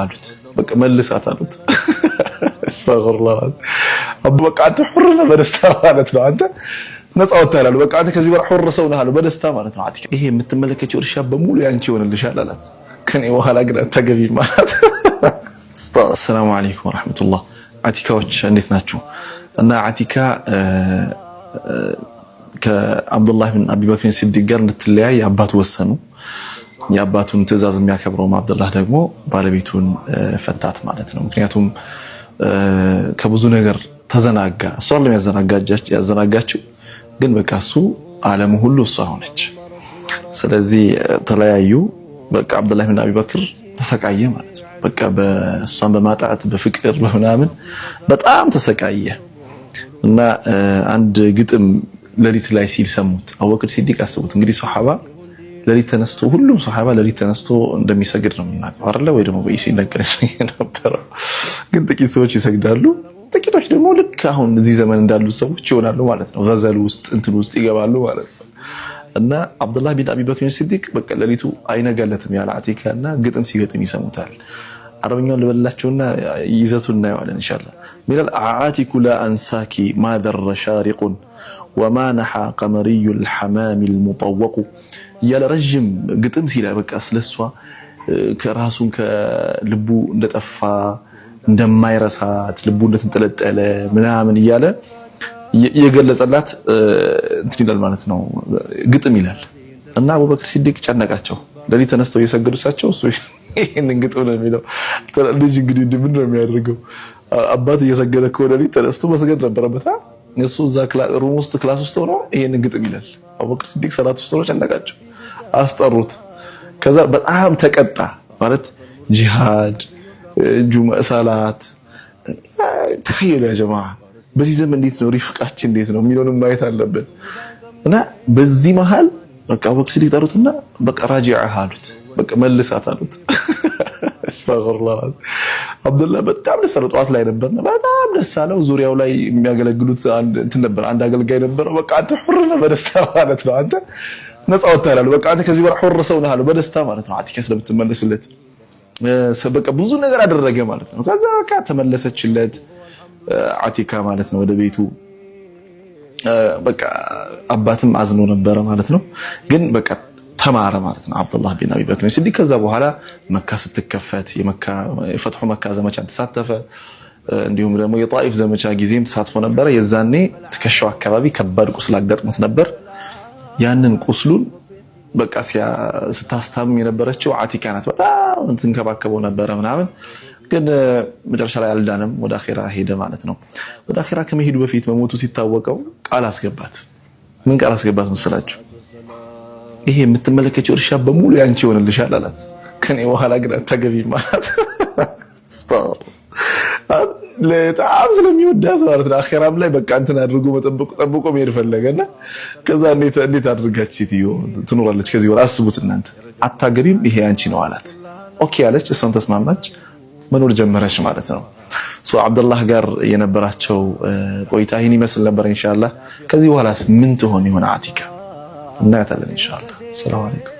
አሉት። በቃ መልሳት አሉት። أستغفر الله። በቃ አንተ حر ነህ በደስታ ማለት ነው። አንተ ነፃ ወጥተሃል። በቃ አንተ ከዚህ በኋላ حر ሰው ነህ አሉ በደስታ ማለት ነው። አቲካ ይሄ የምትመለከችው እርሻ በሙሉ ያንቺ ይሆንልሻል አላት። ከኔ በኋላ ግን አታገቢም ማለት። السلام عليكم ورحمة الله። አቲካዎች እንዴት ናችሁ? እና አቲካ ከአብዱላህ ብን አቢበክር ሲዲቅ ጋር እንድትለያይ አባቱ ወሰኑ። የአባቱን ትዕዛዝ የሚያከብረውም አብዱላህ ደግሞ ባለቤቱን ፈታት ማለት ነው። ምክንያቱም ከብዙ ነገር ተዘናጋ። እሷን ያዘናጋችው ግን በቃ እሱ ዓለሙ ሁሉ እሷ ሆነች። ስለዚህ ተለያዩ። በቃ አብዱላህ ብን አቢበክር ተሰቃየ ማለት ነው። በቃ በእሷን በማጣት በፍቅር በምናምን በጣም ተሰቃየ እና አንድ ግጥም ሌሊት ላይ ሲል ሰሙት። አቡበክር ሲዲቅ አስቡት እንግዲህ ሶሐባ ሌሊት ተነስቶ ሁሉም ሶሐባ ሌሊት ተነስቶ እንደሚሰግድ ነው የምናውቀው አይደለ? ወይ ደግሞ በኢሲ ነገር የነበረው ግን ጥቂት ሰዎች ይሰግዳሉ፣ ጥቂቶች ደግሞ ልክ አሁን እዚህ ዘመን እንዳሉ ሰዎች ይሆናሉ ማለት ነው። ገዘል ውስጥ እንትን ውስጥ ይገባሉ ማለት ነው። እና አብዱላህ ቢን አቢ በክር ሲዲቅ በቃ ሌሊቱ አይነጋለትም ያለ አቲካ እና ግጥም ሲገጥም ይሰሙታል። አረብኛውን ልበላቸውና ይዘቱን እናየዋለን إن شاء الله። ሚላል عاتكة لا أنساك ما ذر شارق وما نحى قمري الحمام المطوق እያለ ረዥም ግጥም ሲላ በቃ ስለሷ ከራሱን ከልቡ እንደጠፋ እንደማይረሳት ልቡ እንደተንጠለጠለ ምናምን እያለ እየገለጸላት እንትን ይላል ማለት ነው፣ ግጥም ይላል። እና አቡበክር ሲዲቅ ጨነቃቸው። ሌሊት ተነስተው እየሰገዱ እሳቸው እሱ ይሄንን ግጥም ነው የሚለው። ልጅ እንግዲህ ምን ነው የሚያደርገው? አባት እየሰገደ ከሆነ ሌሊት ተነስቶ መስገድ ነበረበት። እሱ እዛ room ውስጥ class ውስጥ ሆኖ ይሄንን ግጥም ይላል። አቡበክር ሲዲቅ ሰላት ውስጥ ሆኖ ጨነቃቸው፣ አስጠሩት። ከዛ በጣም ተቀጣ። ማለት ጂሃድ፣ ጁምዓ ሰላት تخيلوا يا جماعة በዚህ ዘመን እንዴት ነው ሪፍቃችን እንዴት ነው የሚለውንም ማየት አለብን። እና በዚህ መሃል በቃ አቡበክር ሲዲቅ ጠሩትና በቃ راجعها አሉት። በቃ መልሳት አሉት። أستغفر الله። አብዱላህ በጣም ደስ አለው። ጠዋት ላይ ነበርና በጣም ደስ አለው። ዙሪያው ላይ የሚያገለግሉት አንድ እንትን ነበር፣ አንድ አገልጋይ ነበረው። በቃ አንተ حر ነህ በደስታ ማለት ነው። አንተ ነፃ ወጥተሃል። በቃ አንተ ከዚህ በኋላ حر ሰው ነህ አለው በደስታ ማለት ነው። አቲካ ስለምትመለስለት በቃ ብዙ ነገር አደረገ ማለት ነው። ከዛ በቃ ተመለሰችለት አቲካ ማለት ነው ወደ ቤቱ። በቃ አባትም አዝኖ ነበረ ማለት ነው። ግን በቃ ተማረ ማለት ነው አብዱላህ ቢን አቢ በክር ሲዲቅ። ከዛ በኋላ መካ ስትከፈት የፈትሑ መካ ዘመቻ ተሳተፈ። እንዲሁም ደግሞ የጣኢፍ ዘመቻ ጊዜም ተሳትፎ ነበረ። የዛኔ ትከሻው አካባቢ ከባድ ቁስል አጋጥሞት ነበር። ያንን ቁስሉን በቃ ስታስታምም የነበረችው አቲካ ናት። በጣም ትንከባከበው ነበረ ምናምን፣ ግን መጨረሻ ላይ አልዳንም። ወደ አኼራ ሄደ ማለት ነው። ወደ አኼራ ከመሄዱ በፊት መሞቱ ሲታወቀው ቃል አስገባት። ምን ቃል አስገባት መሰላችሁ? ይሄ የምትመለከችው እርሻ በሙሉ ያንቺ ይሆንልሻል አላት። ከኔ በኋላ ግን አታገቢም አላት። በጣም ስለሚወዳት ማለት ነው። አኼራም ላይ በቃ እንትን አድርጎ መጠበቅ ጠብቆ መሄድ ፈለገና ከዛ እንዴት አድርጋች ሴትዮ ትኖራለች ከዚህ በኋላ አስቡት እናንተ። አታገቢም፣ ይሄ ያንቺ ነው አላት። Okay አለች፣ እሷም ተስማማች፣ መኖር ጀመረች ማለት ነው። So አብዱላህ ጋር የነበራቸው ቆይታ ይህን ይመስል ነበር። إن شاء الله ከዚህ በኋላስ ምን ትሆን ይሆን አቲካ እናያታለን إن شاء الله። سلام عليكم።